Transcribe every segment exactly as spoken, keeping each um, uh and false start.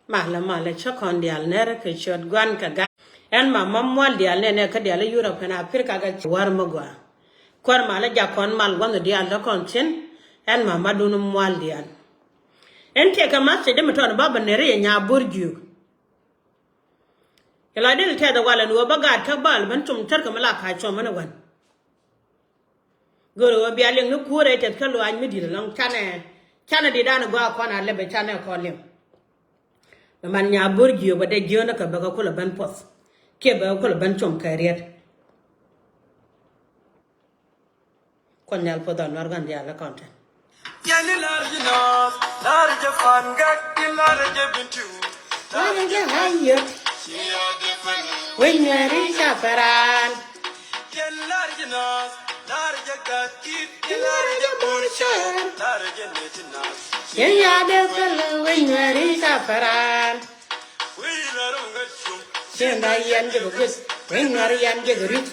Malä malä cä kɔn diaal nɛrä kɛ ciöt Gua̱n kɛ Gat. Ɛn mama mual diaal nɛnɛ kä diaal i̱ Yurop kɛnɛ Aprika kɛ ci wär mi gɔaa. Kuäär malä jak kɔn mal gua̱n diaal kä kɔn thi̱n. Ɛn mama dun mual diaal. Ɛn tiɛkɛ message mi tɔn ba bä nɛri yɛ Nyabo̱r Jiök. Kɛ la dil tɛth walɛ ni wä bä gaat kä bal ben cum tärkɛ mi la ka̱c cuɔm mɛn ɛ wän. Go̱o̱rɛ ɣöö bia liŋ ni kuurɛ tɛth kä luaac mi di̱t ɛlɔ̱ŋ canɛ, canɛ di̱t dan gɔaa kɔn a lɛpɛ canɛ kɔn liŋ. Bɛ man Nyabo̱r Jiök bɛ dee jiöönä kɛ bɛ kɛ kulɛ ben puɔth kiɛ bɛ kɛ kulɛ ben com kɛ riet. Kuɔth Nhial puɔth ɔ Nuäär Gua̱n diaal ɛ kɔn tɛn. Yɛn i̱ lar ji̱ naath, lar jɛ Pan Gak, i̱ lar jɛ Bintu, lar jɛ Ayöt. Wec Nuääri ca pɛraan. Yɛn lar ji̱ naath, lar jɛ Gak, i̱ lar jɛ Bo̱r Cär, lar jɛ Neti naath. Yɛn ya̱ dee päl wec Nuääri ca pɛraan. Wec lar ŋäc cum. Ciëŋda yɛn jɛ kɛ guic, wec Nuäär yɛn jɛ kɛ ri̱c.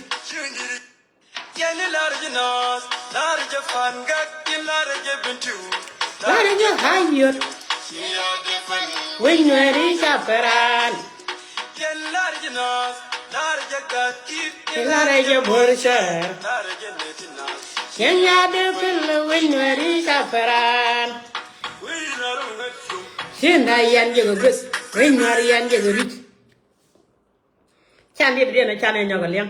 Yɛn i̱ lar ji̱ naath, lar jɛ Pan Gak, i̱ lar jɛ Bintu, lar jɛ Ayöt. Wec Nuääri ca pɛraan. Yɛn lar ji̱ naath, lar jɛ Gak, i̱ lar jɛ Bo̱r Cär, lar jɛ Neti naath. Yɛn ya̱ dee päl wec Nuääri ca pɛraan. Wec lar ŋäc cum. Ciëŋda yɛn jɛ kɛ guic, wec Nuäär yɛn jɛ kɛ ri̱c. Can diet diɛn a can ɛ nyɔk a liɛŋ.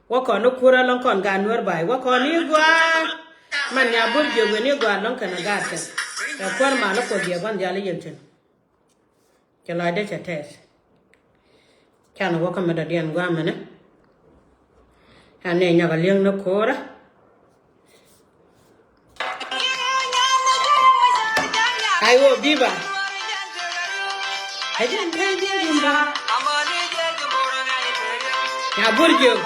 Wä kɔn ni kur a lɔŋ kɔn gaat Nuäär Bay. Wä kɔn ni gua̱a̱. Man Nyabo̱r Jiök wen ni gua̱a̱ lɔŋ kɛn a gaat kɛn. Ɛ kuäär mal a kuɔth diɛ gua̱n diaal i̱ yɛn tin. Cɛ lɔcdɛ cɛ tɛɛth. Can wä kä mi dɔ̱diɛn gua̱a̱ mɛnɛ. An nɛ nyɔk a liɛŋ ni ko̱rä. Ay wä biba. Ay jɛn kɛ jɛ jumba. Nyabo̱r Jiök.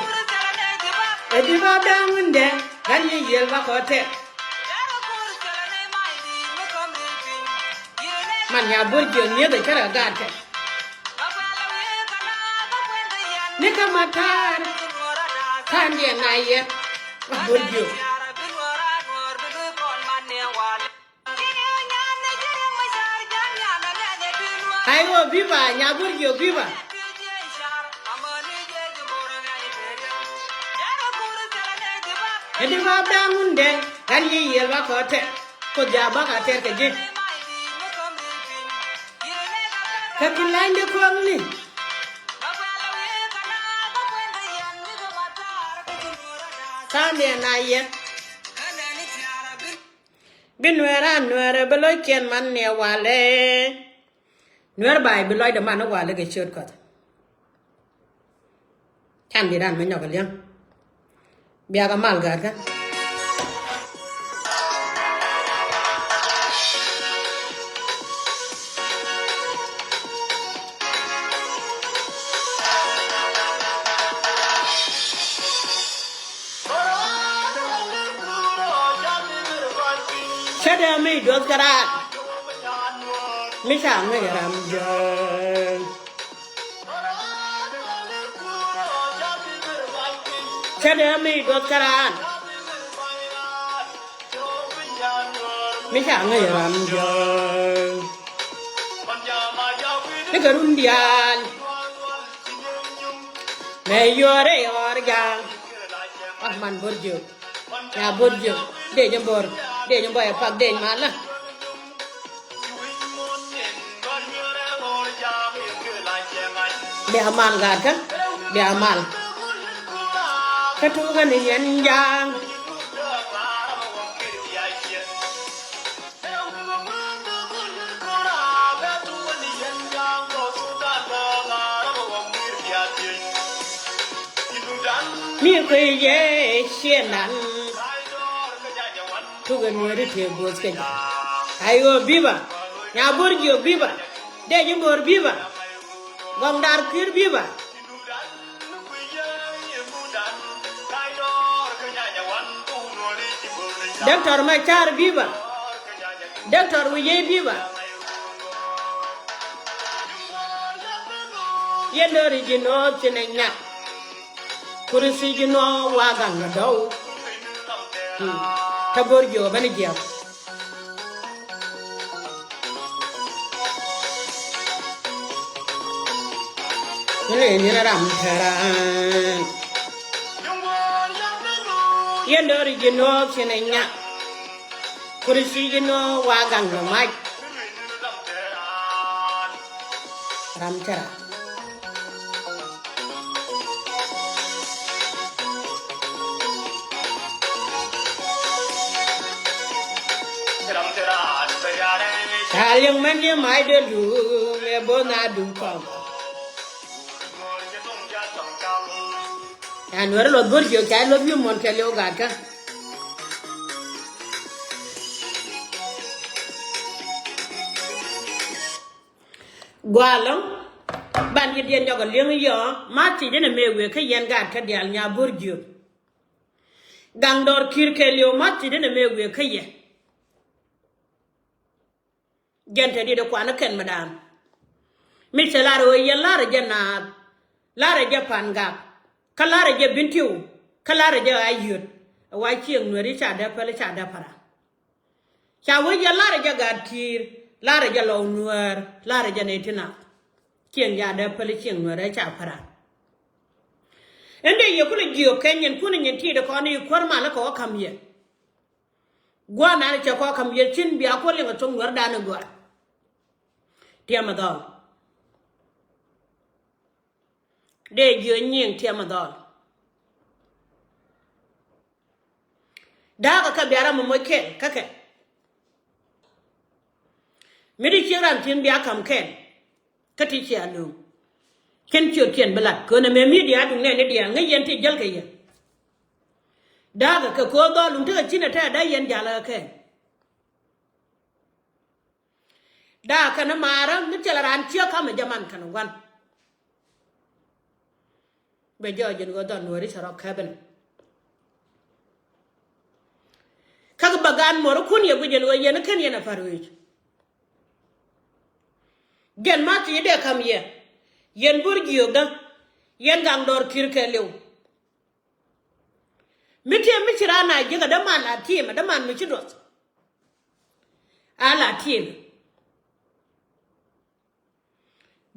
Ɛ biba bɛ ŋundɛ. Gan yi yiel ba kɔ tɛk. Man Nyabo̱r Jiök mi̱eth ɛ cärɛ gaat kɛ. Ni kä ma ta̱a̱r. Ta̱a̱n diɛn na yɛ. Nyabo̱r Jiök. Ay wä biba, Nyabo̱r Jiök biba. Ɛ di ba bɛ ŋundɛ, gan yi yiel ba kɔ tɛk. Kuoth ja bak a tɛr kɛ ji̱. Kä ki la̱ny di kuɔŋni. Ta̱a̱n diɛn na yɛ. Bi Nuɛɛr a Nuɛɛr bi lɔckiɛn man ni ɛ walɛ. Nuɛɛr Bay bi lɔcdɛ man ni walɛ kɛ ciöt Kuɔth. Can di̱t dan mi nyɔk a liäŋ. Biakä mal gaatkä. Cä dee mi duɔth kɛ raan. Mi ca ŋäc ram jääny. Cä dee mi duɔth kɛ raan. Mi ca ŋäc ram jääny. Ni kɛ run diaal. Mɛ yuɔrɛ yɔr ja̱a̱ŋ. Ah, man Bor Jiök. Nya Bor Jiök. Dee jɛ Bor. Dee jɛ Bor ɛ pak dee jɛ malä. Bia mal gat kä. Bia mal. Kä tukä ni yɛn ja̱a̱ŋ. Mi kui̱ yɛ ciɛ nan. Tukɛ Nuɛri tëë guɔth kɛ jɛ. Ay ɣöö biba. Nya Bor Jiök biba. Dee ji̱ Bor biba. Gɔŋ Dar Kui̱r biba. Doctor Machar biba. Doctor Wiyey biba. Yɛn dɔ̱ri ji̱ nɔɔth ci nɛ nyak. Kurisi ji̱ nɔɔth wa gaŋ dɔw. Hmm. Kä Bor Jiök bä ni jiɛk. Ni ni ram tɛran. Yɛn dɔri ji̱ nɔ cin ɛ nya. Kuri ci ji̱ nɔ wa gaŋ nɔ mac. Ram tɛran. Ca liŋ mɛn ni mac dee luŋ ɛ bo̱th na duŋ kɔm. Yan wɛrɛ luɔth bo̱r jiök ca luɔth wi̱i̱ muɔ̱n kɛ liw gatkä. Gualä ban ji̱ diɛn jɔk a li̱eŋ yɔ ma thiec in a mëë wëë kä yɛn gatkä diaal nya bo̱r jiök. Gaŋ dɔɔr ki̱i̱r kɛ liw ma thiec in a mëë wëë kä yɛ. Jɛn te diet ɛ kuan ɛ kɛn mi daan. Mi cɛ lar ɛ ɣöö yɛn lar ɛ jɛ naath, lar ɛ jɛ pan gak, kä lar ɛ jɛ bin tiw, kä lar ɛ jɛ ɣa̱c yöt. Ɛ wa cieŋ nuɛɛri ca dee päl ca dee päl raan. Ca wee yɛn lar ɛ jɛ gaat ki̱i̱r, lar ɛ jɛ lɔw nuäär, lar ɛ jɛ nɛy ti naath. Cieŋ ca dee päl cieŋ nuɛɛri ca päl raan. Ɛn dee yɛ kulɛ jiök kɛ nyinkun ɛ nyin ti̱i̱t ɛ kɔn i̱ kuäär mal ɛ kɛ wä ka̱m yɛ. Gua̱a̱r nani cɛ kɔk ka̱m yɛl cin bia kuɔl liŋ a thok nuɛrdan i̱ gɔaa. Tiɛm a dhɔl. Dee jiö nyiŋ tiɛm a dhɔl. Da̱a̱kɛ kɛ bia ram a moc kɛl kä kɛ. Mi di cieŋ ram thi̱n bia ka̱m kɛl. Kä ti cia lo̱o̱ŋ. Kɛn ciötkiɛn bi lat kön ɛmɛ mi̱i̱ diaal duŋ nɛɛni diaal ŋäc yɛn ti jäl kɛ yɛ. Da̱a̱kɛ kɛ köör dhɔl luŋ tekɛ cinɛ tɛ̈ da̱a̱ yɛn ja̱l kɛ kɛn. Da̱a̱kɛ ni maarä mi thilɛ raan ciek kamɛ jɛ man kɛn gua̱n. Bɛ jɔɔc jɛn ɣöö dhɔl nuɔ̱ɔ̱ri cɛ rɔ kɛpɛn. Kä bɛ gaan muɔrikun yɛ guic jɛn ɣöö yɛn kɛn yɛn a pa̱r ɣööc. Jɛn ma thiec dee ka̱m yɛ. Yɛn bo̱r jiökdä. Yɛn gaŋ dɔɔr ki̱r kɛɛliw. Mi tiɛm mi ci raan a jiäk a däman la tiɛm a däman mi ci duɔth. A la tiɛm.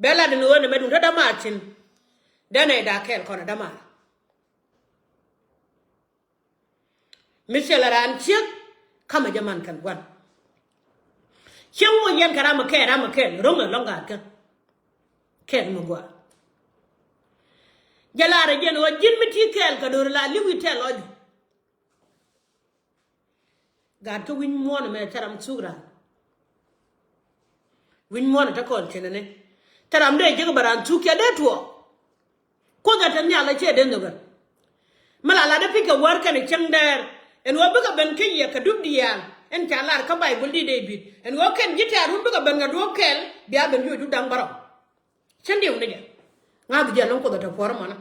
Bɛ lat ni ɣöö nɛmɛ duŋ te däman thi̱n. Dee nɛy da̱a̱k kɛɛl kɔn a däman. Mi thilɛ raan ciek kamɛ jɛ man kɛn gua̱n. Cieŋ muɔ̱c yɛn kɛ ram mi kɛɛl ram mi kɛɛl ro̱ŋ ɛlɔ̱ŋ gaatkä. Kɛɛl mi gua̱a̱. Jɛ laarɛ jɛn ɣöö ji̱n mi ti kɛɛl kɛ do̱ri la li̱w i̱ tɛl lɔcdu. Gaatkä wi̱ny muɔ̱ɔ̱n ɛmɛ thil ram thuk raan. Wi̱ny muɔ̱ɔ̱n ɛ te kɔn thi̱n ɛnɛ. Thil ram dee jiäk bɛ raan thuk cɛ dee tuɔɔk. Kuoth ɛ te nhial ɛ ciɛ den nhök ɛ. Mi la lat ɛ pi̱c kɛ wäär kɛnɛ cäŋ dɛɛr ɛn ɣöö bikɛ ben kä yɛ kɛ dup diaal ɛn ca lar kä Bayböl di Dee-bid ɛn ɣöö kɛn ji̱ tɛ̈r wun bikɛ ben kɛ duɔ̱ɔ̱p kɛl bia ben juɔc dup da̱ŋ bärɔw. Cä diw ni jɛ ŋa̱th jɛ lo̱ŋ Kuoth ɛ te puɔ̱r mɔnä.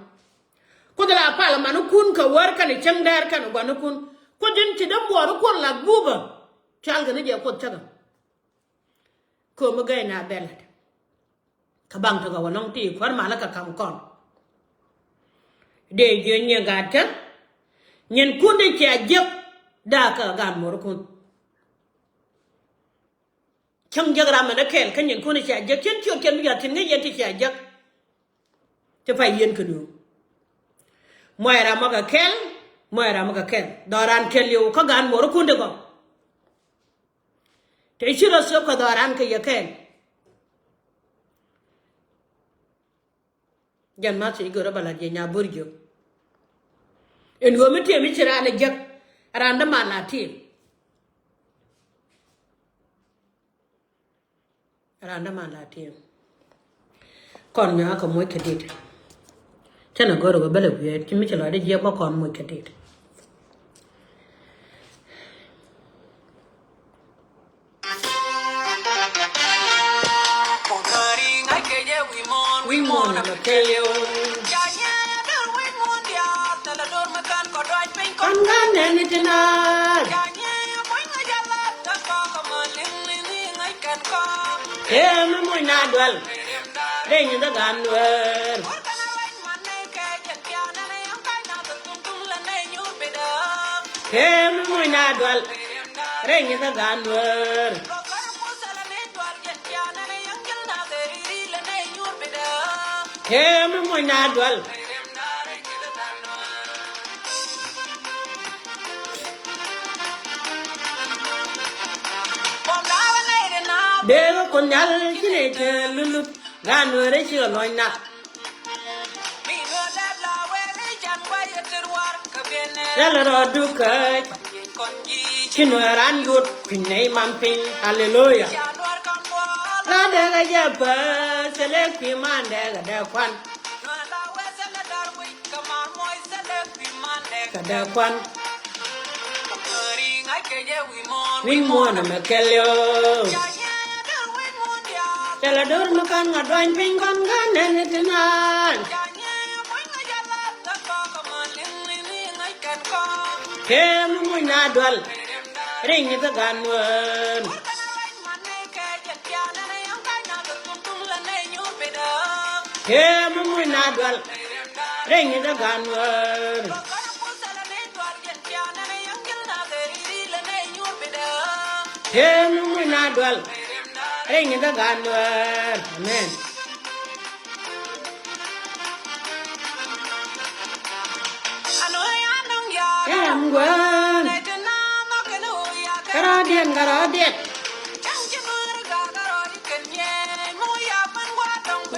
Kuoth la pal manikun kɛ wäär kɛnɛ cäŋ dɛɛr kɛnɛ gua̱nikun. Kuoth in ci däm buɔɔri Kuoth la guupä. Cal kɛ ni jɛ Kuoth cäkä. Köömi gɛy na bɛl lat. Kä baŋ tekɛ wä nɔŋ ti kuäär malä kɛ ka̱m kɔn. Dee jiö nyiɛ gaatkä. Nyinkun dee cia jiäk. Da̱a̱kɛ gan muɔrikun. Cäŋ jiäk ram mɛn ɛ kɛl kä nyinkun dee cia jiäk cien ciöt kɛn mi yɔ̱a̱ thi̱n ŋäc yɛn ti cia jiäk. Ti pay yɛn kɛ duŋ. Muɔc ram mɔ kɛ kɛl. Muɔc ram mɔ kɛ kɛl dhɔran kɛl yio̱w kä gan muɔrikun dee gɔ̱. Te ci rɔ thöp kɛ dhɔran kɛ yɛ kɛɛl. Jɛn ma thiec görä bä la̱t yɛ nya bo̱r jiök. Ɛn ɣöö mi tiɛm mi ci raan ɛ jiäk. Raan däman la tiɛm. Raan däman la tiɛm. Kɔn nyɔakä moc kɛ dit. Cä nɛ gör ɣöö bä lɛ wiee ci mi ci lɔcdä jiɛk bä kɔn moc kɛ dit. Wi̱i̱ muɔ̱ɔ̱n ɛ kɛɛliw. Kɔn kä nɛn ti naath. Kɛ mi muc na dual. Dee nyin dhɛ gan wär. Kɛ mi muc na dual. Rɛy nyin dhɛ gan wär. Kee mi muc na dual. Dee kɛ kun nyal ci ne te lulut. Gan were ci kɛ lɔny na. Thilɛ rɔ dukä. Ci nuɛ ran yut kui̱ nɛy man piny. Aleluya. La dee kɛ jɛ pä thilɛ kui̱ man dee kɛ dee kuan. Kɛ dee kuan. Wi̱i̱ muɔ̱ɔ̱n ɛmɛ kɛl yɔɔ. Cɛ la do̱r mi kan ŋa duany piny kɔn kä nɛn ti naan. Kee mi muc na dual. Riŋ i̱ kä gan wään. Kee mi muc na dual. Riŋ i̱ kä gan wään. Kee mi muc na dual. Riŋ i̱ kä gan wään. Amen. Ram guäär. Kärɔ̱diɛn, kärɔ̱diɛn.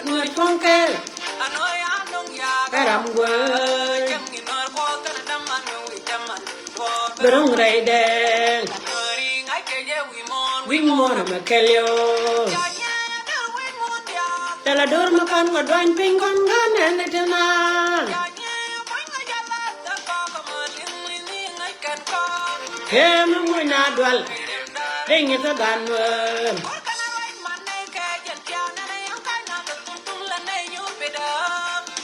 Ŋuɛt kɔŋkɛl. Ram guäär. Bɛ ro̱ŋ rɛy dɛɛŋ. Wi̱c muɔ̱ɔ̱n ɛmɛ kɛl yɔɔ. Thilɛ do̱r mi kan ŋa duany piny kɔn kä nɛn ti naan. Kee mi muc na dual. Riŋ i̱ kä gan wään.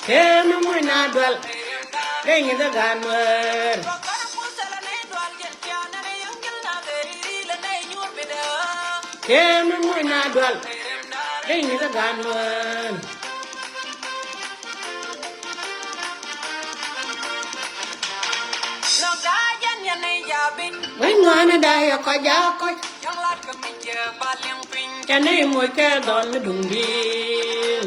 Kee mi muc na dual. Riŋ i̱ kä gan wään. Kee mi muc na dual. Riŋ i̱ kä gan wään. Wec ŋɔaani da̱a̱ yɛ kɔc jaak kɔc. Cɛ ni moc kɛ dhɔn mi duŋ di̱i̱n.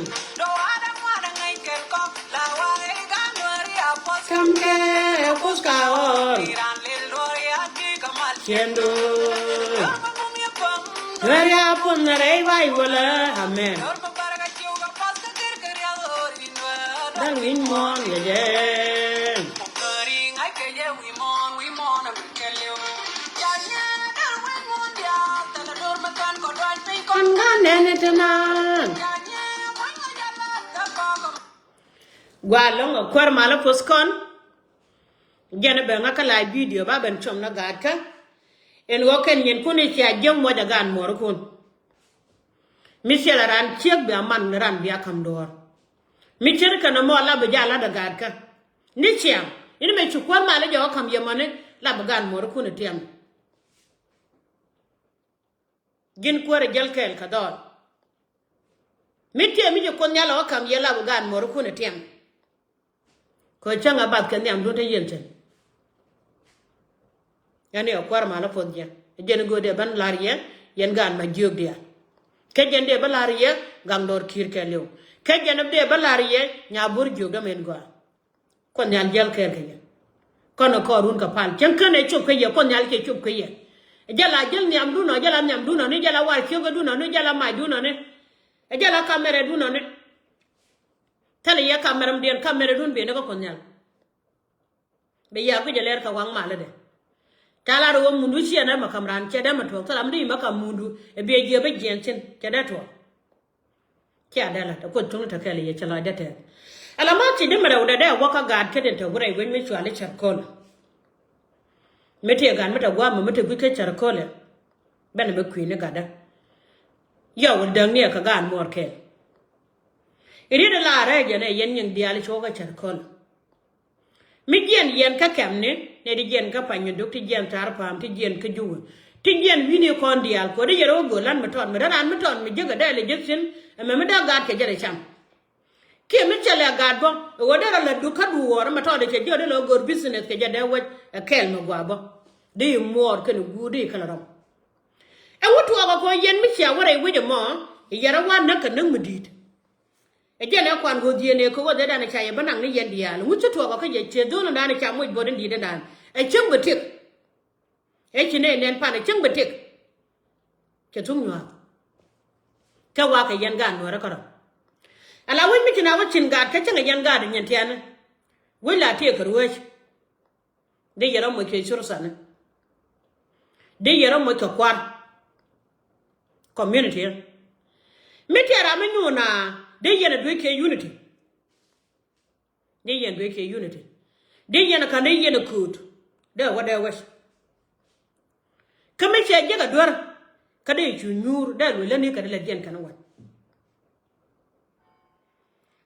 Käm kɛ kuth ka ɣɔl. Ciɛndu. Nuɛri a puɔth ni rɛy bay wälä. Amen. Dal wi̱ny muɔ̱ɔ̱n kɛ jɛ. Kɔn kä nɛn ti naan. Gua lɔŋ a kuäär malä puɔth kɔn. Jɛn bɛ ŋa kä live video ba ben cuɔm na gaatkä. Ɛn ɣöö kɛn nyinkun i̱ cia jiäk muɔc a gaan muɔrikun. Mi ciɛl a raan ciek bia man ni ran bia ka̱m duɔ̱ɔ̱r. Mi ce̱tkɛ nɔmɔ a lap bi jaa lat a gaatkä. Ni ciaŋ in mɛ ci kuäär malä jɔk a ka̱m yɛ mäni lap bi gaan muɔrikun ɛ tiɛm. Ji̱n kuäär ɛ jäl kɛɛl kɛ dhɔɔl. Mi tiɛm mi ci Kuoth Nhial ɛ wä ka̱m yɛ lap ɛ gaan muɔrikun ɛ tiɛm. Kɛ cäŋ ɛ bath kɛ nhiamdun te yɛn cɛn. Yɛn i̱ ɛ kuäär malä puɔth jiɛn ɛ jɛn i̱ go̱o̱dɛ ben la̱r yɛ yɛn gaan ma jiöök diaal. Kä jɛn dee bä la̱r yɛ gaŋ dɔɔr ki̱i̱r kɛɛliw. Kä jɛn dee bä la̱r yɛ nyabuur jiöök dämɛ in gɔaa. Kuoth Nhial jäl kɛɛl kɛ yɛ. Kɔn ɛ kɔɔrun kɛ pal cäŋ kän ɛ cop kä yɛ Kuoth Nhial cɛ cop kä yɛ. Ɛ jäl a jäl nhiamdun ɔ, ɛ jäl a nhiamdun ɔ ni, ɛ jäl a war ciökädun ɔ ni, ɛ jäl a macdun ɔ ni. Ɛ jäl a kameradun ɔ ni. Thilɛ yɛ kameramdiɛn, kameradun ben ni kä Kuoth Nhial. Bɛ yɛ a guic ɛ lɛr kɛ waŋ malädɛ. Ca lar ɛ wä mundu ciɛ nɛ mɛ ka̱m raan cɛ dee mɛ tuɔɔk thilɛ mi di mɛ ka̱m mundu ɛ biɛ jiɛ bä jiɛn cin cɛ dee tuɔɔk. Cia dee lat ɛ Kuoth cuŋni te kɛɛl yɛ cɛ lɔcdɛ tɛth. Ala ma ci di mɛ rɛw dɛ dee wä kä gaat kä den te wurɛ i̱ wec mi cuali cɛr köl. Mi tëë gaat mi te gua̱a̱mɛ mi te gui̱c kä cɛr köl ɛ. Bɛn mɛ kui̱ni gatdä. Yɔ wä däŋni ɛ kɛ gaat muɔɔr kɛɛl. I̱ riet la rɛɛc ɛn ɛ yɛn nyiŋ diaal i̱ cuɔkä cɛr köl. Mi jiɛn yɛn kä kɛmni nɛ di jiɛn kä Panyuduk, ti jiɛn Tharpam, ti jiɛn kä Juwä, ti jiɛn wi̱ni kɔn diaal kuɔt i̱ yɛr wä go̱o̱r lan mi tɔt mi raan mi tɔt mi jiäk ɛ dee lɛ jiäk thi̱n. Ɛmɛ mi dee gaat kɛ jɛ lɛ cam. Kiɛ mi cɛ lɛ gaat bä ɛ wä dee rɔ lɛ duk kä duɔɔr ɛmɛ tɔt ɛ cɛ jiäk dee lɛ wä go̱o̱r business kɛ jɛ dee wec ɛ kɛɛl mi gɔaa bä. Dee i̱ muɔɔr kɛn i̱ guur dee i̱ kɛl rɔm. Ɛ wä tuɔɔk ɛ kɔn yɛn mi cia wä rɛy wec ɛmɔ i̱ yɛr ɛ wa näk kɛ näk mi di̱i̱t. Ɛ jɛn ɛ kuan ɣöö dhieen ëë kɛ ɣöö dhɛ dan ɛ ca yɛ bä naŋ ni yɛn diaal. Ŋu ci tuɔɔk ɔ kä jɛ cië dho̱l in dan ɛ ca moc buɔt in di̱i̱t in dan. Ɛ cieŋ bɛ tik. Ɛ ci nɛy nɛn pan ɛ cieŋ bɛ tik. Cɛ thuk nyuath. Kɛ wakɛ yɛn gaat nuäärä kärɔ̱. Ala wec mi ci na wä cin gaat kä cäŋɛ yɛn gaat nyin tiɛni. Wec la tiek kɛ ruec. Di yɛn rɔ moc kɛ cur sani. Di yɛn rɔ moc kɛ kuar. Community. Mi tiɛɛr ram mi nyuun na di yɛn a duec kɛ unity. Di yɛn duec kɛ unity. Di yɛn a kan di yɛn a kuut. Dee wä dee wec. Kä mi cɛ jek a duer. Kä dee cu nyuur dee luec läni kɛ di lɛ diɛn kɛn wän.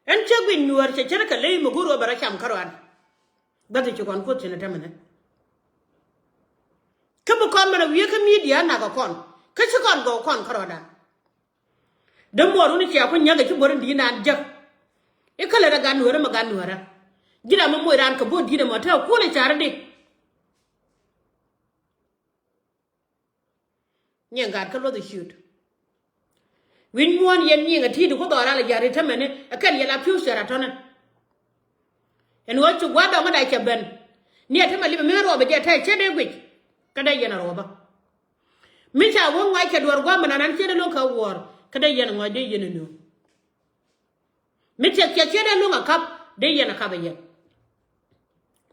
Ɛn cä guic nyuɔɔr cɛ cärä kɛ ley mi go̱o̱r ɣöö bɛ rɔ cam kärɔan. Bäth ci kɔn kuoth cin ɛ tämɛ nɛ. Kä bi kɔn mɛn ɛ wiee kä midia nak ɛ kɔn kä ci kɔn gɔw kɔn kärɔɔdan. Dämuɔɔrun i̱ cia ku nyäk ɛ ci buɔ̱r in di̱i̱t naan jäk. I̱ kä lät ɛ gat nuäärä mɛ gat nuäärä. Ji̱n ram mi moc raan kɛ bo̱o̱t di̱i̱t ɛmɔ te ɛ kuɔl ɛ ca̱r ɛ di. Nyiŋ gat kä luɔth ɛ ciöt. Wi̱c muɔ̱ɔ̱n yɛn nyiŋ ɛ ti̱i̱t ku dhɔran ɛ ja̱ri tämɛni ɛ kɛn yɛl a pi̱w cɛr a tɔ̱nɛ. Ɛn ɣöö ci gua̱a̱r dɔ̱ŋ ɛ da̱c cɛ ben. Ni ɛ tämɛ lip ɛ mi ruɔp ɛ jɛ tɛ̈ cɛ dee guic. Kä dee yɛn ɛ ruɔpä. Mi ca wä ŋuac kɛ duɔ̱ɔ̱r gua̱a̱r mi nanan cɛ dee lo̱ŋ kɛ wuɔ̱ɔ̱r kä dee yɛn ɛ ŋuac dee yɛn ɛ nööŋ. Mi tiɛk tiɛk ciɛ dee luŋ a kap dee yɛn a kap a yɛn.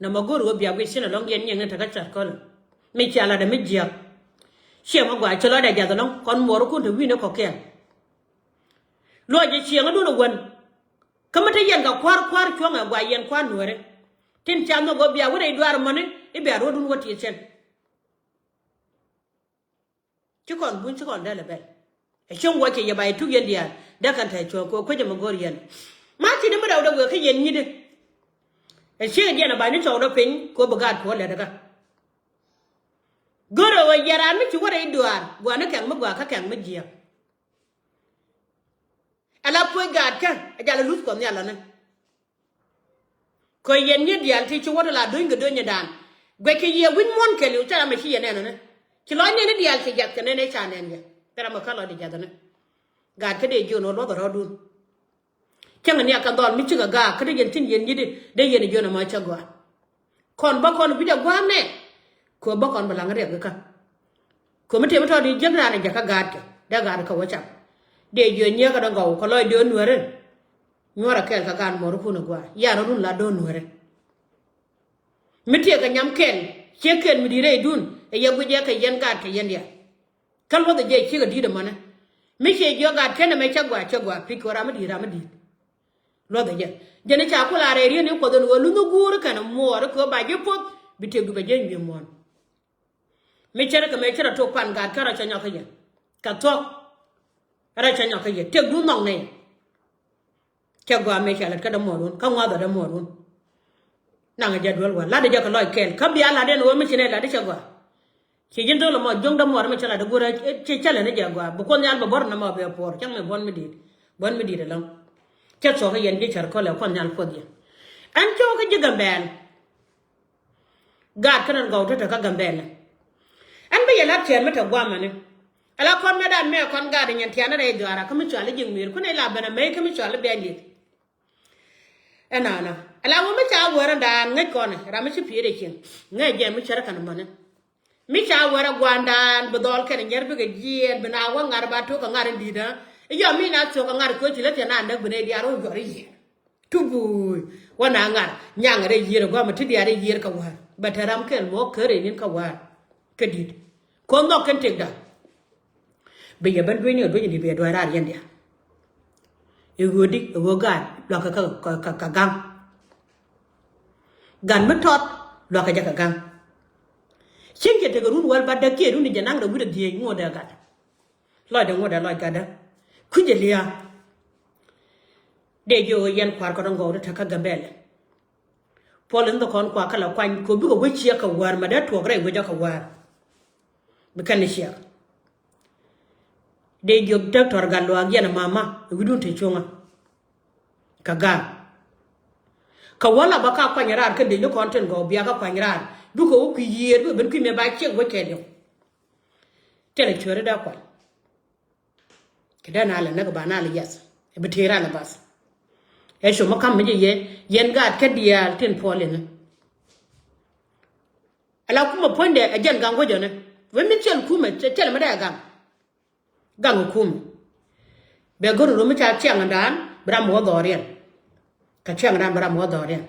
Nɔmɔ go̱o̱r ɣöö bia guic cin alɔŋ yɛn nyiɛŋni tekä cɔt kɔlä. Mi cia latdɛ mi jiäk. Ciɛ mi gɔaa ci lɔcdɛ jiath alɔŋ kɔn muɔɔrikun te wi̱i̱ni kɔ̱kiɛn. Luɔc jɛ cieŋädun a wän. Kä mi te yɛn kɛ kua̱r kua̱r cuɔ̱ŋɛ gɔaa yɛn kua̱r nuääri. Tin ca nhɔk ɣöö bia wä rɛy duaar amäni i̱ bia ruɔ̱dun wä tiɛt cɛn. Ci kɔn buny ci kɔn dɛl ɛ bɛl. Ɛ cieŋ wä ci yɛ ba yɛ tuk yɛn diaal dee kɛn tɛ̈ cuɔ̱ɔ̱ŋ kɛ kuecä mi go̱o̱r yɛn. Ma ci di mi rɛw dee wëë kä yɛn nyi̱t di. Ɛ cieŋ diɛn ɛ ba ni cɔw dee piny kɛ ɣöö bi gaat kɛ ɣöö lɛt ɛ kä. Go̱o̱rɛ ɣöö yɛn raan mi ci wä rɛy duaar gua̱a̱ni kɛŋ mi gɔaa kä kɛŋ mi jiääk. Ala puɔ̱c gaatkä ɛ jal ɛ luth Kuɔth Nhial lɔni. Kɔ yɛn nyiet diaal ti ci wä ti la do̱ny kɛ do̱nydan. Guɛckɛ yiëë wi̱c muɔ̱ɔ̱n kɛɛliw cä ram ɛ ci yɛn nɛn ɔni. Ci lɔc nɛni diaal ci jiath kɛ nɛn ëë ca nɛn yɛ. Thil ram ɛ kä lɔcdɛ jiath ɔni. Gaat kä dee jiön ɣöö luɔth ɛ rɔ̱ɔ̱dun. Cäŋ ɛ niak kɛ dhɔl mi cikɛ gaak kä dee yɛn thi̱n yɛn nyiet di dee yɛn ɛ jiön ɛmɔ cä gɔaa. Kɔn bä kɔn bi jɛ gua̱a̱m nɛ. Kɛ bä kɔn bi laŋ riɛk kä. Kɛ mi tëë mi tɔt i̱ jiäk raan ɛ jɛ kä gaatkɛ dee gaatkɛ wä cam. Dee jiö nyiäkä dee gɔw kɛ lɔc dee nuääri. Nyuɔrɛ kɛɛl kɛ gaat muɔɔrikun ɛ gua̱a̱ yan rɔ̱dun la do̱n nuääri. Mi tëë kɛ nyam kɛl ciek kɛl mi di̱i̱t rɛydun ɛ yɛ guic ɛ kɛ yɛn gaatkɛ yɛn diaal. Kä luɔth ɛ jɛ ciek ɛ di̱i̱t ɛmɔnɛ. Mi ciɛ jiök gaat kɛn ɛmɛ cä gua̱a̱ cä gua̱a̱ pi̱c kɛ ɣöö ram mi di̱i̱t ram mi di̱i̱t. Luɔth ɛ jɛ jɛn i̱ ca kul a rɛy riet ni Kuɔth ɛn ɣöö lunh i̱ guur kɛn muɔɔr i̱ kɛ ɣöö ba ji̱ poth bi tëkdu bɛ jiäny wi̱i̱ muɔ̱ɔ̱n. Mi cärä kɛ mëë cärä tok pan gaat kärä cä nyɔk kä yɛ kɛ thuɔ̱k. Rä cä nyɔk kä yɛ tëkdu nhɔk nɛy. Cɛ gɔaa mëë cɛ lat kä dämuɔɔrun kä ŋuathä dämuɔɔrun. Naŋ jɛ duel wä lat jɛ kɛ lɔc kɛl kä bia lat ɛn ɣöö mi ci nɛy lat i̱ cɛ gɔaa. Ci ji̱n thol ɛmɔ juɔ̱ŋ dämuɔɔr mi cä lat i̱ guur cɛ cä lät ni jɛ gɔaa bi Kuoth Nhial bɛ buɔ̱r nɔmɔ bɛ puɔr cäŋ mi buɔ̱n mi di̱i̱t. Buɔ̱n mi di̱i̱t ɛlɔ̱ŋ. Cä thuɔ̱k kä yɛn ji̱ cär kölɛ Kuoth Nhial puɔth yɛn. Ɛn cɔɔk kä ji̱ Gambɛl. Gaat kä nɛn gɔw te te kä Gambɛl. Ɛn bi yɛ lat cɛɛr mi te guamɛni. Ala kɔn mɛ dan mɛ kɔn gaat nyɛn tian rɛy dhuaara kä mi cual i̱ ji̱ ŋui̱r kun ila ben amɛy kä mi cual i̱ biany li̱th. Ɛnana ala wä mi ca wär ɛn daan ŋäc kɔn ram mi ci piëëd ɛ cieŋ. Ŋäc jɛ mi cär kɛn mɔni. Mi ca wär ɛ gua̱a̱r ɛn daan bi dhɔl kɛn nyɛr bikɛ jiɛɛn bi na wä ŋa̱r ba tok kɛ ŋa̱r in di̱t ɛ. Yɔ mi na thiok kɛ ŋa̱r kööc ci lä thiɛ na näk bi nɛy diaal wä juɔr i̱ yiëër. Tubuuy wä na ŋa̱r nyaŋ rɛy yiër ɛ gɔmɛ ti diaal rɛy yiër kɛ wäär bɛ te ram kɛl mɔ kä rɛy ni̱n kɛ wäär. Kä di̱t kɔn nhɔk kɛn tëkda. Bi yɛ ben duenyni kɛ duenyni bi yɛ duɔ̱c raar yɛn diaal. I̱ ɣöödi i̱ ɣöö gaat luakä kä, kä, kä, kä gaŋ. Gat mi tɔt luakä jɛ kä gaŋ. Cieŋ cɛ tekɛ run wäl bat däk kiɛ run i̱ jɛ naŋ rɛ wi̱r ɛ dhieec ŋuɔ̱t ɛ gat. Lɔcdɛ ŋuɔ̱t ɛ lɔc gatdä kui̱c ɛ lia̱a̱. Dee jiök ɛ yɛn kua̱r kɔn ɛ ŋɔw ti te kä Gambɛlɛ. Puɔl in dhɔkɔn kua kä la kuany kɛ bikɛ wec ciɛk kɛ wäär mɛ dee tuɔɔk rɛy wec ɔ kɛ wäär. Bi kɛn ni ciɛk. Dee jiök däk tɔr gat luaak yɛn ɛ mama ɛ wi̱dun te cuŋä. Kɛ gaak. Kɛ wä la bä ka kuany raar kɛn dee jiök kɔn tin gɔw bia kä kuany raar bikɛ wä kui̱ yiëër bikɛ ben kui̱ mëë ba ciɛk wec kɛɛliw. Tɛlɛ cuäri dee kuany. Kɛ dee na lɛ näk ba na lɛ yath ɛ bi tëë ra lɛ bath. Ɛ com mi kam mi jɛ yɛ, yɛn gaat kä diaal tin puɔl inɛ. Ala kumɛ puɔ̱nydɛ ɛ jɛn gaŋ wecɔnɛ. Wee mi cɛl kumɛ, cɛ-, cɛl mi dee gaŋ. Gaŋ ɛ kumɛ. Bɛ go̱r rum mi ca ciaŋdan, bi ram wä dhɔriɛn. Kä ciaŋdan bi ram wä dhɔriɛn.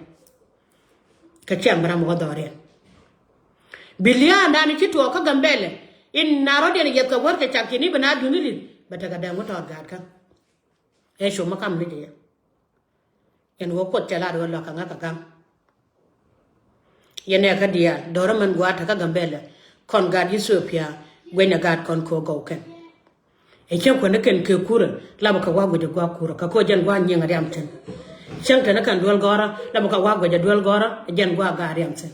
Kä ciaŋ bi ram wä dhɔriɛn. Bi lia̱a̱ndan ci tuɔɔk kä Gambɛlɛ. In na rɔ̱diɛn yɛth kɛ wär kɛ cak ci ni bi na duni li̱th. Bɛ tekɛ dɛŋ wä tɔɔt gaatkä. Ɛ com mi kam ni jɛ yɛ. Yɛn wä Kuoth cɛ lat wä lɔ̱k kɛ ŋa̱k kɛ ga̱ŋ. Yɛn ɛ kä diaal do̱rä mɛn gua̱a̱th kä Gambɛlɛ. Kɔn gaat Ethiopia guɛnyɛ gaat kɔn ko̱ gɔw kɛn. Ɛ cäŋ kuɛn ni kɛn kɛ kurä lapɛ kɛ wa̱a̱ guic ɛ gua̱a̱ kurä kɛ ko̱ jɛn gua̱a̱ nyiŋ riam thi̱n. Cäŋ tɛn ni kɛn duel gɔ̱rä lapɛ kɛ wa̱a̱ guic ɛ duel gɔ̱rä ɛ jɛn gua̱a̱ gaat riam thi̱n.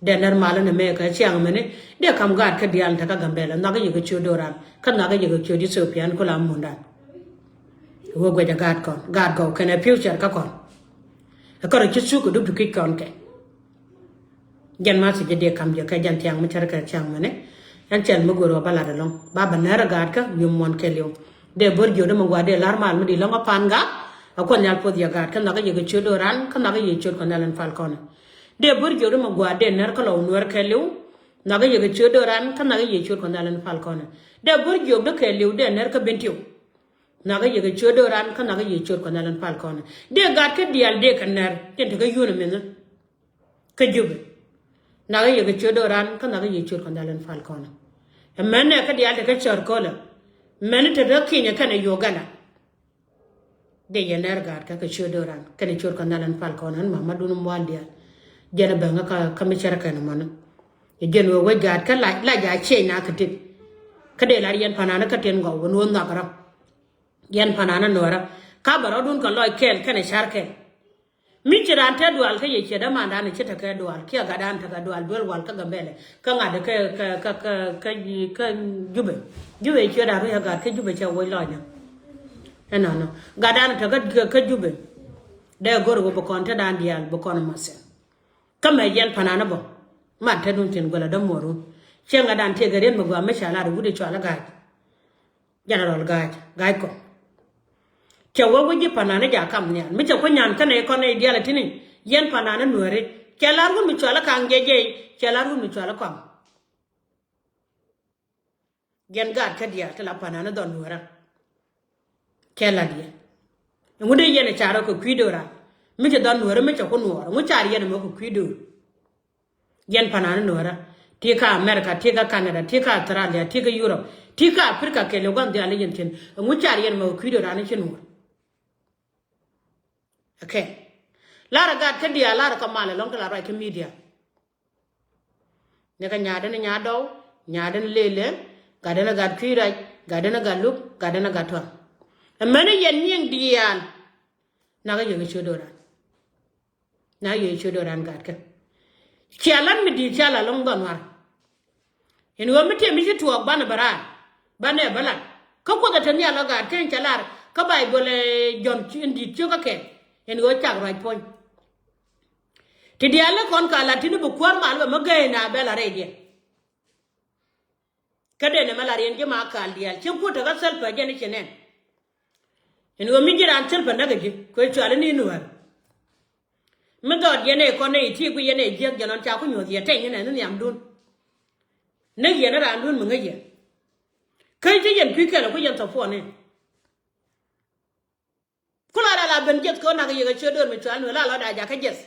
Dee nɛr malä ni mëë kɛ ciaŋ mɛni dee kam gaat kä diaal ni te kä Gambɛlɛ nhɔakä yɛ kɛ ciöt do̱ran kä nhɔakä yɛ kɛ ciöt Ethiopia ni kula mundan. Wee guɛcɛ gaat kɔn gaat gɔw kɛnɛ future kä kɔn. Ɛ kärɛ ci thuk kɛ dup ti kic kɔn kɛ. Jɛn ma thiec jɛ dee kam jɛ kɛ jɛn thiaŋ mi cär kɛ thiaŋ mɛni. Ɛn cɛl mi go̱o̱r wä ba lat ɛlɔ̱ŋ ba bɛ nɛr ɛ gaat kä wi̱i̱ muɔ̱n kɛɛliw. Dee bär jiöt mi gua̱a̱r dee la̱r mal mi di lɔ̱ŋ ɛ pan gaat. Ɛ kuɔth nhial puɔth yɛ gaat kä nhɔakä yɛ kɛ ciöt do̱ran kä nhɔakä yɛ ciöt kɔn nhial ɛn pal kɔn. Dee bur jiök di mi gua̱a̱r dee nɛr kä lɔw nuɛr kɛɛliw. Nhɔakä yɛ kɛ ciöt do̱ran kä nhɔakä yɛ ciöt kɔn nhial ɛn pal kɔn. Dee bur jiök di kɛɛliw dee nɛr kä Bentiu. Nhɔakä yɛ kɛ ciöt do̱ran kä nhɔakä yɛ ciöt kɔn nhial ɛn pal kɔn. Dee gat kä diaal dee kɛ nɛr tin te kä yun ɛmɛn. Kä Jubɛ. Nhɔakä yɛ kɛ ciöt do̱ran kä nhɔakä yɛ ciöt kɔn nhial ɛn pal kɔn. Ɛmɛn nɛ kä diaal te kä cär kölä. Mɛn te kä Kenya kɛnɛ Uganda. Dee yɛ nɛr gaat kä kɛ ciöt do̱ran kɛnɛ ciöt kɔn nhial ɛn pal kɔn ɛn mamadun mual diaal. Jɛn ɛ bäŋä kä, kä mi cär kɛn mɔnä. Jɛn wee wec gaat kä la, la ja cieny na kä tip. Kä dee lar yɛn panan kä tin gɔw wä nuɔ̱n nhɔak rɔ. Yɛn panan nuɔrä. Ka bɛ rɔdun kɛ lɔc kɛl kɛnɛ car kɛl. Mi ci raan te dual kä yɛ ciɛ dämandan ci tekɛ dual kiɛ gatdan tekɛ dual duel wal kä Gambɛlɛ kä ŋa̱t kä, kä, kä, kä, kä, kä Jubɛ. Jubɛ ciötdan ruec ɛ gat kä Jubɛ cɛ woc lɔcnɛ. Ɛnɔnɔ gatdan tekɛ kä, kä Jubɛ. Dee go̱r wä bi kɔn te dan diaal bi kɔn mɔth thi̱n. Kä mɛ yɛn panan bä mat te dun thi̱n guɛlɛ dämuɔrun. Ciɛ ŋa̱tdan tëëkɛ riet mi gɔaa mi ca lar wut i̱ cual i̱ ga̱a̱c. General Ga̱a̱c, Ga̱a̱c kɔ. Cɛ wä wä ji̱ panan ni ja̱ kam nhial mi cɛ kui̱ nyan känɛ kɔn nɛy diaal ɛ ti̱ni. Yɛn panan ni nuääri cɛ la̱r wun mi cual i̱ ka̱ŋ jɛ jɛy. Cɛ la̱r wun mi cual i̱ kɔaŋ. Yɛn gaat kä diaal ti la panan ni dhɔn nuäärä. Cɛ la̱t yɛ ɛŋu dee yɛn ɛ car ɔ kɛ kui̱ do̱ran mi cɛ dhɔn nuäärä mi cɛ ku nuɔɔr ɛŋu car yɛn ɛmɔ kɛ kui̱ do̱r. Yɛn panan nuäärä ti kä America ti kä Canada ti kä Australia ti kä Europe ti kä Africa kɛɛliw gua̱n dhial i̱ yɛn thi̱n ɛŋu car yɛn mɛ kɛ kui̱dɛ raan i̱ ci nuɔɔr. Okay. Larɛ gat kä diaal larɛ kɛ mal ɛlɔ̱ŋ ti la ruac kä media. Ni kä nyaadɛ ni nyaadɔw nyaadɛ ni lelɛ. Gatdɛ ni gat kui̱ rac gatdɛ ni gat luk gatdɛ ni gat tuaŋ. Ɛmɛni yɛn nyiŋ diaal. Nakä yɛ kɛ ciöt do̱ran. Na yɛ ciöt do̱ran gat kɛ. Cia lat mi di̱i̱t cia lat lɔ̱ŋ dhɔn ŋuar. In ɣöö mi tëë mi ci tuɔɔk banɛ bä raar banɛ bä lat. Kä Kuoth ɛ te nhial ɔ gat kɛn cɛ lar kä Bayböl ɛ Jɔ̱ɔ̱n in di̱i̱t ciökä kɛn. In ɣöö cak ruac puɔ̱ny. Ti diaal ni kɔn ka lat ti ni bi kuäär mal bɛ mi gäy na bɛ la rɛydiɛn. Kä den ɛmɛ la riɛn ji̱ ma kal diaal cieŋ kuot tekä thilpɛ jɛn i̱ ci nɛn. Ɛn ɣöö mi ji̱ raan thilpɛ näk ɛ ji̱ kuɛ cual i̱ ni nuäär. Mi dhɔɔt yɛn ɛ kɔn ɛ i̱ ti guiy yɛn ɛ jiäk jɛn ɔn ca ku nyuɔ̱th yɛ tɛny ni nɛn ni nhiamdun. Näk yɛn ni raandun mi ŋäc yɛn. Kä i̱ ti yɛn kui̱ kɛl ɛ ku yɛn thɔpuɔn ɛ. Ku la rɛl a ben jiɛth kɛ ɣän nak yɛ kɛ ciöt döör mi cual nuäär la lɔ da̱a̱ jakä jiɛth.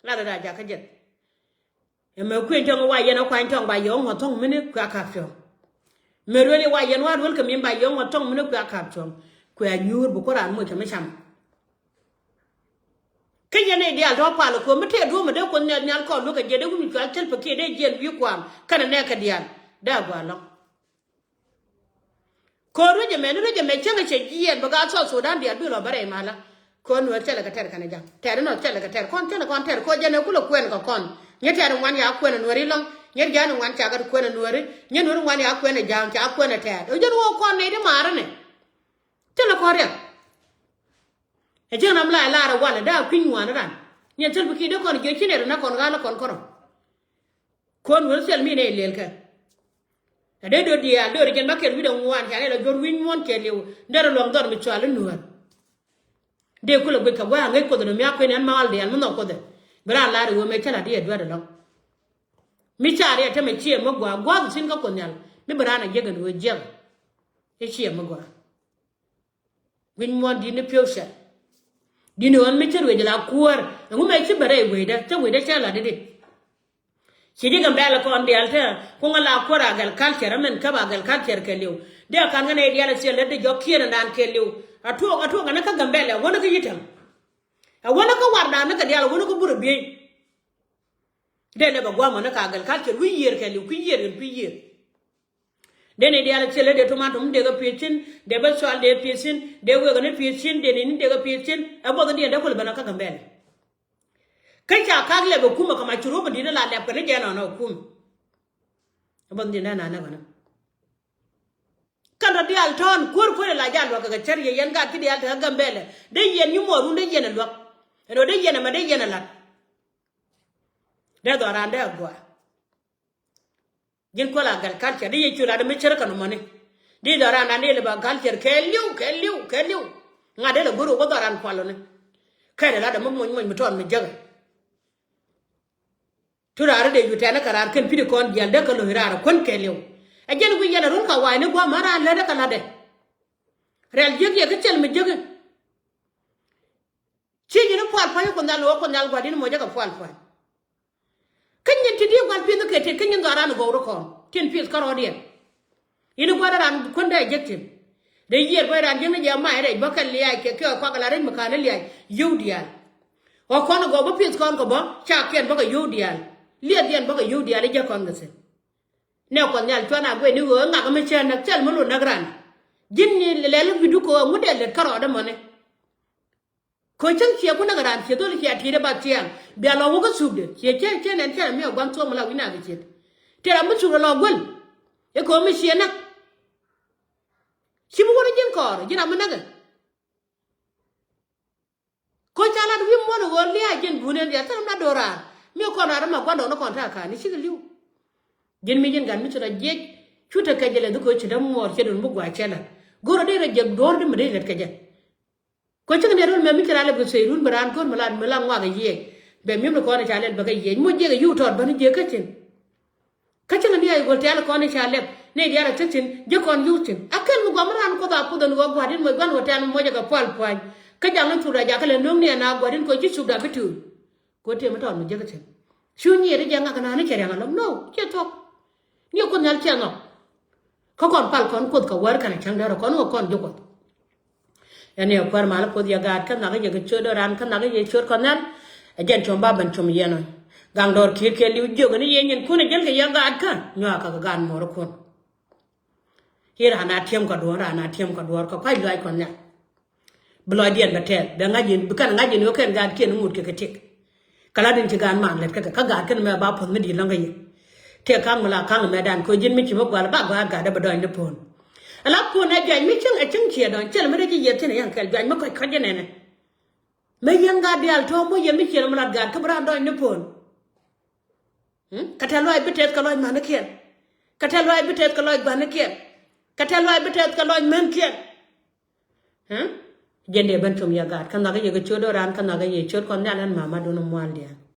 La rɔ da̱a̱ jakä jɛth. Ɛmɛ kuën tɔ̱ŋ wa yɛn ɛ kuany tɔ̱ŋ ba yɛ ɣä ŋuɔ̱t thɔ̱ŋ mini kuɛ a ka̱p cuɔ̱ŋ. Mɛ ruël i̱ wa yɛn wa ruël kɛ min ba yɛ ɣä ŋuɔ̱t thɔ̱ŋ mini kuɛ a ka̱p cuɔ̱ŋ. Kuɛ a nyuur bi kuäär an moc kɛ mi cam. Kä yɛn i̱ diaal tɔ̱ pal ɛ köö mi tëë duɔ̱ɔ̱mɛ dee kuoth nɛɛth nhial kɔɔr luäk kɛ jiɛt dee wut mi cual thil pɛ kiɛ dee jiɛn wi̱i̱ kuam kɛnɛ nɛɛkɛ diaal dee a gua̱a̱ lɔ̱ŋ. Köör ruec ɛmɛ ni ruec ɛmɛ cäŋ ɛ cɛ jiɛɛn bɛ gaat South Sudan diaal bi lɔ bä rɛy malä. Köör nueer thilɛ kɛ tɛr kɛnɛ ja̱ŋ tɛr inɔ thilɛ kɛ tɛr kɔn thilɛ kɔn tɛr köör jɛn ɛ kulɛ kuɛn kɛ kɔn. Nyɛ tɛr in ŋuan ya kuɛn ɛ nueeri lɔ̱ŋ nyɛ ja̱a̱n in ŋuan ca gat kuɛn ɛ nueeri nyɛ nueeri ŋuan ya kuɛn ɛ ja̱a̱ŋ ca kuɛn ɛ tɛɛr ɛ jɛn wä kɔn nɛy ti maarä nɛ. Thilɛ kɔn riɛk. Ɛ cäŋ ram la ɛ lar ɛ walɛ daa kui̱ny ŋuan ran nyɛ thil bi ki̱i̱t dee kɔn jiɛ ci nɛr in nä kɔn ɣa̱l ɛ kɔn kɔrɔ. Kuɔn wä social media ilel kɛ. Ɛ dee do̱r diaal, do̱r jɛn ba kɛl wi̱cdɛ ŋuan, ca rɛl a juɔ̱r wi̱c muɔ̱ɔ̱n kɛɛliw. Dee rɔ luɔ̱ŋ dhɔr mi cɔal i̱ Nuäär. Dee kulɛ guic kɛ gua̱a̱ ŋäc Kuoth ɛn ɔ mi a kuën ɛn mal diaal mi nhɔk Kuoth ɛ. Bi raan lar i̱ ɣöö mëë cä la̱t i̱ ɛ dueer ɛlɔ̱ŋ. Mi ca riɛt tämɛ ciɛ mi gua̱a̱ gua̱a̱th thi̱n kä Kuoth Nhial mi bi raan a jiäk ɛn ɣöö jiäk. I̱ ciɛ mi gua̱a̱. Wi̱c muɔ̱ɔ̱n di̱t ni pi̱w cɛl. Di̱t ni ɣän mi ci ruëc la kuäär. Ɛŋu mëë ci bɛ rɛy wecdä, cä wecdä cä la̱t i̱di. Ci ji̱ Gambɛla kɔn diaal te, kuŋä la kuäär agriculture, ɛmɛn käp agriculture kɛɛliw. Dee a ka̱n ŋän ɛ diaal a ciɛ lät di jɔk kiɛn ɛndan kɛɛliw. A tuɔɔk, a tuɔɔk ɛn kä Gambɛla, a wänä kä Yi̱täŋ. A wänä kä Wardan ni kɛ diaal, a wänä kä Burɛ Biey. Dee lɛ bɛ gua̱a̱mɔ ni ka agriculture, wi̱i̱ yiër kɛɛliw, kui̱ yiër kɛn kui̱ yiër. Dee ni diaal a ciɛ lät dee tomato mi dee kɛ pi̱i̱th thi̱n, dee bä cual dee pi̱i̱th thi̱n, dee wekɛ ni pi̱i̱th thi̱n, dee ni ni dee kɛ pi̱i̱th thi̱n, ɛ buɔth in diɛn dee kulɛ ben ɔ kä Gambɛla. Kä ca kak lɛp ɛ kumɛ kɛ ma ci ruɔ̱p in di̱t in la lɛp kɛ ni jɛ nɔnɔ ɛ kumɛ. Ɛ buɔth in diɛn dee nɔnɔ ɛ kɛ ni. Kɛn tɔ diaal tɔ̱ɔ̱n kuäär kuäär ɛ la jal luäk kɛ kɛ cär yɛ yɛn gaat ci diaal te kä Gambɛla. Dee yɛn nyi muɔɔrun dee yɛn ɛ luäk. Ɛn ɣöö dee yɛn ɛmɛ dee yɛn ɛ la̱t. Dee dhɔran dee ɛ gɔaa. Ji̱n kuäl agriculture di yɛ cu lat mi cär kɛn mɔni. Di dhɔran dan di lɛ ba agriculture kɛɛliw, kɛɛliw, kɛɛliw. Ŋa̱t dee lɛ go̱r wä dhɔran kualuni. Kɛɛl lat mi muny muny mi tɔɔn mi jäk. Tu raar dee cu tɛn kɛ raar kɛn pi̱t kɔn diaal dee kɛ lo̱c raar kuän kɛɛliw. Ɛ jɛn wi̱i̱ yɛn a run ka wa̱a̱ ni gua̱a̱ ma raar lät dee kɛ lat dee. Rɛl jiäk yɛ kä cɛl mi jäk. Ci ji̱n i̱ pual pua̱ny Kuoth Nhial, ɣöö Kuoth Nhial gua̱di̱n mocä kɛ pual pua̱ny. Kä nyin ti di̱i̱ gua̱l pi̱th kɛ ti, kä nyin dhɔran gɔw rɔ kɔn tin pi̱th kärɔɔdiɛn. Yini gua̱l ran kuändɛ jek tin. Dee yiëër bä ran jiäkni jɛ mac rɛc bä kɛ liac kɛ kɛ kuak la rɛc mi ka̱n i̱ liac yio̱w diaal. Ɣɔ̱ kɔn gɔw bä pi̱th kɔn kɛ bä ca kiɛn bä kɛ yio̱w diaal. Liɛth diɛn bä kɛ yio̱w diaal i̱ jɛ kɔn kɛ thi̱n. Nɛ Kuɔth Nhial cuan a guɛc ni ɣöö ŋak mi cä näk thil mi lot näk ran. Ji̱n ni lɛl wi̱du kɛ ɣöö ŋut dee lät kärɔɔdä mɔni. Ko̱ cäŋ ciɛ ku näk raan ciɛ dhol ciɛ ti̱i̱t ɛ ba thiaŋ. Bia lɔ wä kä thukdɛ ciɛ ciɛ ciɛ nɛn ciɛ mi ɛ gua̱n thuɔ̱k mi la wi̱c nak kɛ ciet. Tëë ram mi thuk rɔ lɔ guäl. Ɛ ko̱ mi ciɛ näk. Ci mi wä rɔ ji̱n kɔɔr ji̱n ram mi näkɛ. Ko̱ ca lat wi̱i̱ muɔ̱n ɛ ɣöö lia̱a̱ ji̱n guun ɛn dhiath thil ram la do̱raar. Mi ɛ kɔn raar ɛ ma gua̱n dɔɔk ni kɔn ta̱a̱ ka̱a̱ni cikɛ li̱w. Ji̱n mi ji̱n gat mi ci rɔ jiɛc. Cu tekɛ jɛ lɛ dhi ko̱ ci dämuɔɔr ciɛ dun mi gua̱a̱ cɛ lat. Go̱rä dee rɔ jiɛk duɔ̱ɔ̱r di mi dee lät kɛ jɛ. Kɔ cäŋ ni run mɛ mi ci ral ɛ bi sey run bi raan ko̱r mi la mi la ŋuak ɛ yiëë. Bɛ mi̱em ni kɔn i̱ ca lɛl bɛ kɛ yiëë. Moc jiɛk ɛ yio̱w tɔɔt bäni jiëë kä cin. Kä cäŋ ni a i̱ gɔl tɛ̈l kɔn i̱ ca lɛp ni diaal ɛ tek cin ji̱ kɔn yio̱w cin. A kɛl mi guam raan kuoth a puth ɛn ɣöö gua̱a̱r in moc gua̱n ɣöö tɛ̈n moc ɛ kɛ pual pua̱ny. Kä jaŋ ni thurda jakä lɛ no̱o̱ŋ ni ɛn a gua̱a̱r in kɔ ci cupda bi tuul. Kɔ tiɛm mi tɔɔt mi jiäk kä cin. Cu nyiet i̱ jɛ ŋak ɛn a ni cɛ riaŋ ɛlɔ̱ŋ no ciɛ thuɔ̱k. Ni ɛ kuoth nhial ciɛ ŋɔk. Kä kɔn pal kɔn kuoth kɛ wäär kɛnɛ cäŋ dee rɔ kɔn ɣöö kɔn ji̱ kuɔth. Ɛn yɛ kuäär mal puɔth yɛ gaat kä nhak yɛ kɛ ciöt ran kä nhak yɛ ciöt kɔn nhial. Ɛ jɛn com ba ben com yɛn ɔ. Gaŋ dɔɔr ki̱i̱t kɛ li̱w jiök ni yɛ nyin kun ɛ jäl kɛ yɛ gaat kä nyuak kɛ kɛ gaat muɔɔr kun. I̱ ran a tiɛm kɛ duɔ̱ɔ̱r ran a tiɛm kɛ duɔ̱ɔ̱r kɛ kuac luaac kɔn nhial. Bi lɔcdiɛn bɛ tɛɛth bɛ ŋa̱c yɛn bi kɛn ŋa̱c yɛn ɣöö kɛn gaatkiɛn ŋut kɛ kɛ tiek. Kä la din ci gaan man lät kä kɛ kä gaat kɛn mɛ ba puɔth mi di̱i̱t läŋ kä yɛ. Tëë ka̱ŋ mi la ka̱ŋ mɛ dan kɛ ji̱n mi ci mi gual ba gua̱a̱r gat dee bɛ dɔny ni puɔ̱n. Ala puɔ̱n ɛ juac mi cieŋ ɛ cieŋ ciɛ dɔny cɛl mi dee ji̱ yieth thi̱n ɛ yɛn kɛl juac mi kɔc kɔc jɛ nɛnɛ. Mëë yɛn gat diaal tɔ̱ mi yɛn mi ciɛ mi lat gat kä bi raan dɔny ni puɔ̱n. Kä tɛ̈th lɔaac bi tɛth kɛ lɔc mänikiɛn. Kä tɛ̈th lɔaac bi tɛth kɛ lɔc gua̱nikiɛn. Kä tɛ̈th lɔaac bi tɛth kɛ lɔc mänkiɛn. Jɛn dee ben com yɛ gat kä nhɔakä yɛ kɛ ciöt do̱ran kä nhɔakä yɛ ciöt kɔn nhial ɛn mamadun mual diaal.